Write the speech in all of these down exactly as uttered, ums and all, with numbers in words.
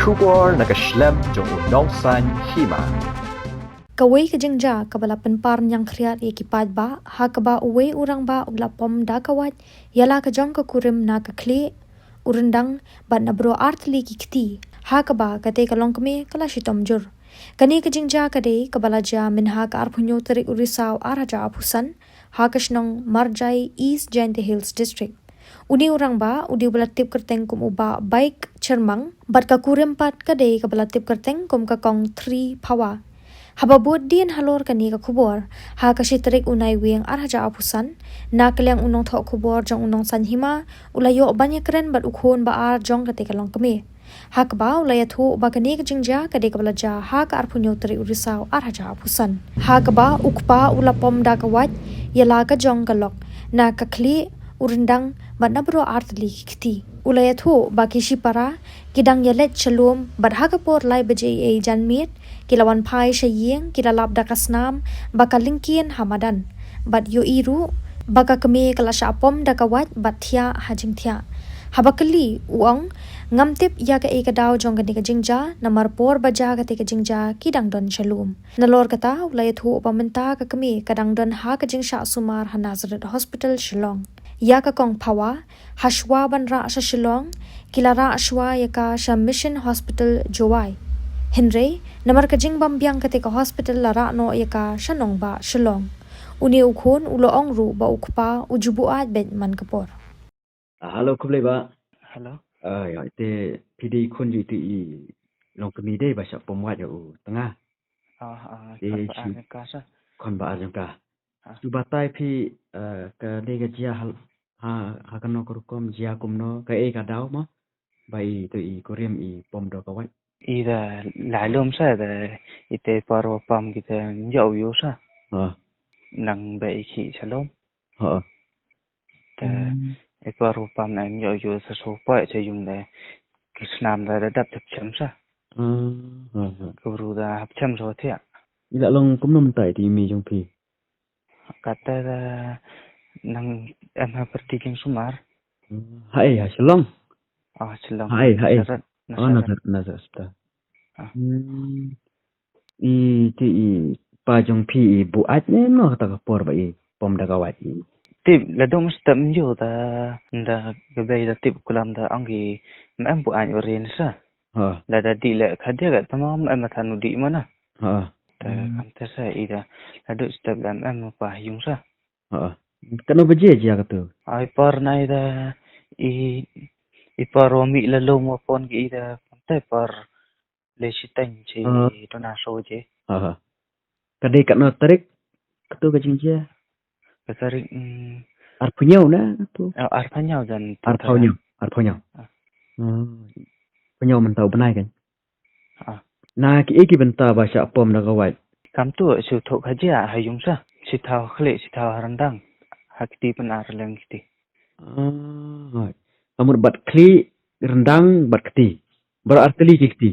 Khubor na ka shlem jong u nongsaiñ hima. Kawei ka jingjia kaba la pynpar ñiangkhriat ïa ki paidbah, ha kaba uwei u rangbah u la pom da ka wait ïa la ka jong ka kurim na ka khlieh, u ryndang bad na baroh artylli ki kti, ha kaba katei ka longkmie ka la shitom jur. Kane ka jingjia ka dei kaba la jia mynha ka arphew hynñiew tarik u Risaw ar hajar arphew san, ha ka shnong Marjai, East Jaintia Hills District. Une u rangbah u dei uba la tip kyrteng kum u Bah Baik Chyrmang bad ka kurim pat ka dei kaba la tip kyrteng kum ka Kong Thri Phawa. Haba bud dien halor kane ka khubor, ha ka shi tarik u Naiwieng ar hajar arphew san, na ka liang u nongthoh khubor jong u nongsaiñ hima u la ïoh ban ïakren bad u khun ba ar jong katei ka longkmie, ha kaba u la ïathuh ba kane ka jingjia ka dei kaba la jia ha ka arphew hynñiew tarik u Risaw ar hajar arphew san, ha kaba u kpa u la pom da ka wait ïa la ka jong ka lok, na ka khlieh, u ryndang bad na baroh artylli ki kti. U la ïathuh ba ki shipara ki dang ïaleit sha lum bad ha ka por lai baje eiei janmiet ki la wan phai sha ïing, ki la lap da ka snam ba ka lyngkien ha madan bad ïohi ruh ba ka kmie ka la shah pom da ka wait bad thiah ha jingthiah. Haba kylli, u ong, ngam tip ïa kaei ka daw jong kane ka jingjia, namar por ba jia katei ka jingjia ki dang don sha lum. Nalor kata u la ïathuh ba mynta ka kmie ka dang don ha ka jingshah sumar ha Nazareth Hospital Shillong. Ïa ka Kong Phawa, ha shuwa ban rah sha Shillong, ki la rah shuwa ïa ka sha Mission Hospital Jowai. Hynrei namar ka jingbym biang katei ka hospital la rah noh ïa ka sha nongbah Shillong. Une u khun u la ong ruh ba u kpa u ju buaid beit man ka por. Ah, hello, khublei bah. Hello. Ah, ïa, ite phi dei khun jong ite i longkmie dei ba shah pom wait ïa u tnga. Ah, ah, te khun ba ar jong ka sa. Khun ba ar jong ka. Ah. Shu batai phi, eh, ka dei ka jia ha, ha, ha kano ka rukom, jia kumno, kaei ka daw mo ba ito i kurim i pom da ka wait. I da lai lum sa da ite i por ba pom kita ym ïoh ïa u sa. Ah. Nang ba i khih sha lum. Ha. Te i por ba pom na ym ïoh ïa u sa, shu poi sha ïung da ki snam da da dap hap chem sa. Ah, ha, ha. Ka bru da hap chem sa thiah. I la long kumno mynta ite i mei jong phi? Kata da nang em ha pyrdi jingsumar. Hmm, ha ei, ha Shillong? Oh, Shillong. Ha ei, ha ei. Nazareth, oh, Nazareth. Nazareth, Nazareth hospital. Ah. Hmm. Ite i pa jong phi i buaid ne mano kata ka por ba i pom da ka wait i? Tip, la dum step nju da, da ka bei da tip kulam da ong ki em buaid u rin sa. Ha. La da dih leh khadar ka tama em than u dih mana. Ha. Te kam te sa i da, la dum step la em pa yung sa. Ha. Kano baje jia katu? Ai par nai da i, i par wa mi la lum wa pon ki i da kam te par le shiteng chi. Ha. Dona so je. Ha, ha. Ka dei kano tarik katu ka jingjia? Ka tarik, mm, arphew hynñiew na tu. Oh, arphew hynñiew jan tu. Arphew hynñiew, arphew hynñew. Ah. Hmm. Arphew hynñiew mynta u bnai kan. Ah. Na kiei ki bynta ba shah pom da ka wait? Kam tu shu thoh ka jia ha yung sa. Shi thaw khlieh, shi thaw ryndang. Ha kti pyn ar leng kti. Ah, ka mut bad khlieh, ryndang bad kti. Baroh artylli ki kti.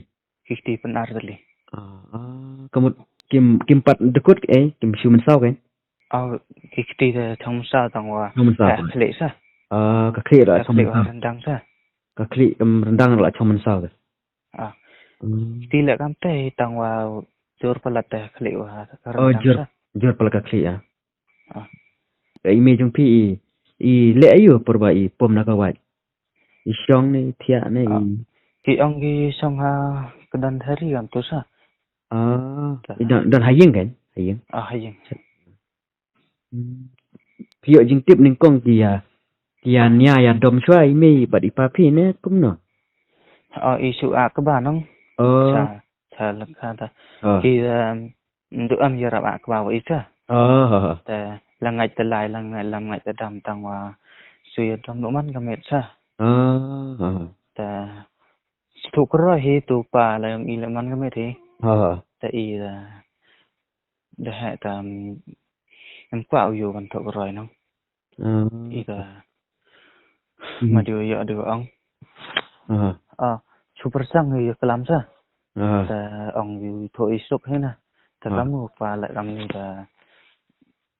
Ki kti pyn ar tylli. Ah, ah, ka mut kim, kim pat dkut eh, kim shu mynsaw kan? Oh, ki kti da chong mynsaw tang wa. Chong mynsaw. Eh, khlieh sa. Ah, ka khlieh da chong mynsaw. Ryndang sa. Ka khlieh, em, ryndang la chong mynsaw da. Ah. Hmm. Kti la kam te tang wa jur palat te khlieh wa. Oh, jur, jur palat ka khlieh ah. Ah. Ka i mei jong phi i, i leh aïu por ba i pom na ka wait? I shong ne, i thiah ne, i. Ah. Ki ong ki shong ha ka don thari kam tu sa. Ah, i don, don ha ïing kan? Ha ïing. Ah, ha ïing. Hmm. Phi ïoh jingtip nyngkong ki ïa, ki ïa nia ïa dom shuwa i mei bad i pa phi ne kumno? Oh, i shu ah kaba nong. Oh. Sa, sa laka ta. Oh. Ki, um, ndu am ïarap ah kba wa i sa. Ah, ha, ha. Te la ngait te lai, la ngait, la ngait te dam tang wa shu ïa dam lu man ka met sa. Ah, ha, ha. Te shu kroi hi tu pa la ym i la man ka met hi. Ha, ha. Te i la da he ta, mm, em kwa u yu ban thok kroi nong. Ah. I ka. Mhm. Ma diu ïa diu ong. Aha. Ah, super sang ïa klam sa. Aha. Ta ong yu tho isuk hena. Ta kamu pa la kam ni ta.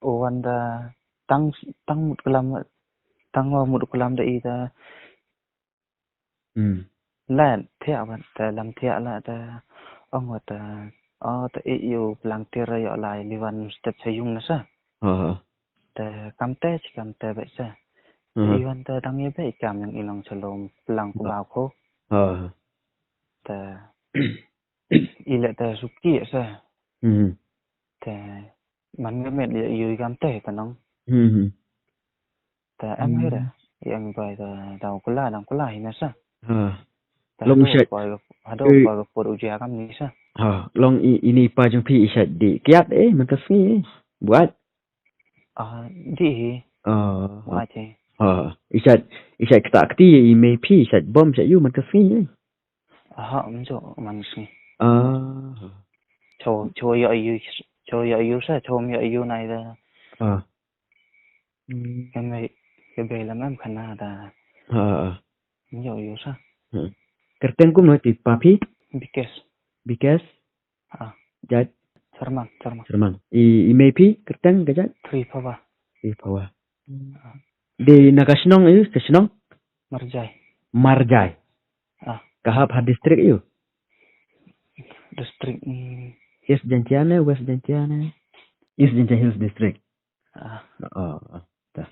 O wan da tang, tang mut klam, tang wa mut klam da i ta. Hmm. Lait thiah bad te lam thiah la te ong wat te, o te i yu plang tir ïoh lai liwan step sa yung na sa. Ha ha. Te kam te chi kam te bad sa. Te Hmm. i wan te dang ye bad i kam yang i long chalom plang ku Ba. bau ko. Ha ha. Te i le te suki sa. Hmm. Te man nga met ïa yu i kam te ta nong. Hmm. Te em Hmm. hira. Yang bai te dau kula dang kula hi na sa. Ha. Te Long hado shait. pai hado Eh. pai por u jia kam ni sa. Ha. Long i ini pa jong phi i shait di kiat eh man ka sngi eh. Buat. Ah, di hi. Ah, Wa che. Ah, i shait, i shait kata kti i mei phi, i shait bom shait yu man ka sngi eh. Aha, um jo man sngi. Ah. Cho cho yo yu cho yo yu sa cho yo yu nai da. Ah. Hmm. Kan mei ke be lam em khana da. Ah, ah. Yo yu sa. Hmm. Kyrteng kum no ti pa phi? Bikes. Bikes. Ah. Jait? Sarmang, Sarmang. Sarmang. I, i mei phi kyrteng ka jait? Tri Phawa. Tri Phawa. Ah. Di na ka shnong ïa, ka shnong? Marjai. Marjai. Ah. Ka hap ha district ïa? District, mm. East Jaintia ne, West Jaintia ne? East Jaintia Hills District. Ah. Oh, oh, ta.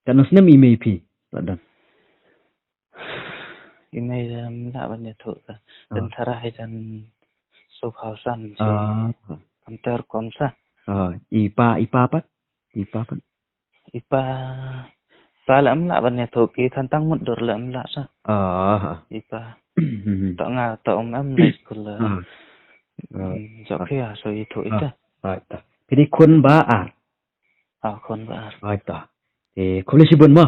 Ka nong snem i mei phi, la don. I mei lam la ban ïathuh ka. Ah. Dan thara hai dan so khau san si. Ah. Kam ter kom sa. Ah, i pa, i pa pat? I pa pat? I pa, pa la em la ban ïathuh ki than tang mut dur la em la sa. Ah. I pa. Hmm. Ta nga ta um em la skul la. Ah. Ah. Hmm, jok Ah. khia so ïathuh Ah. ita. Ah, ta. Kini khun ba ar. Ah, khun ba ar. Ah, ta. Eh, khublei shibun mo.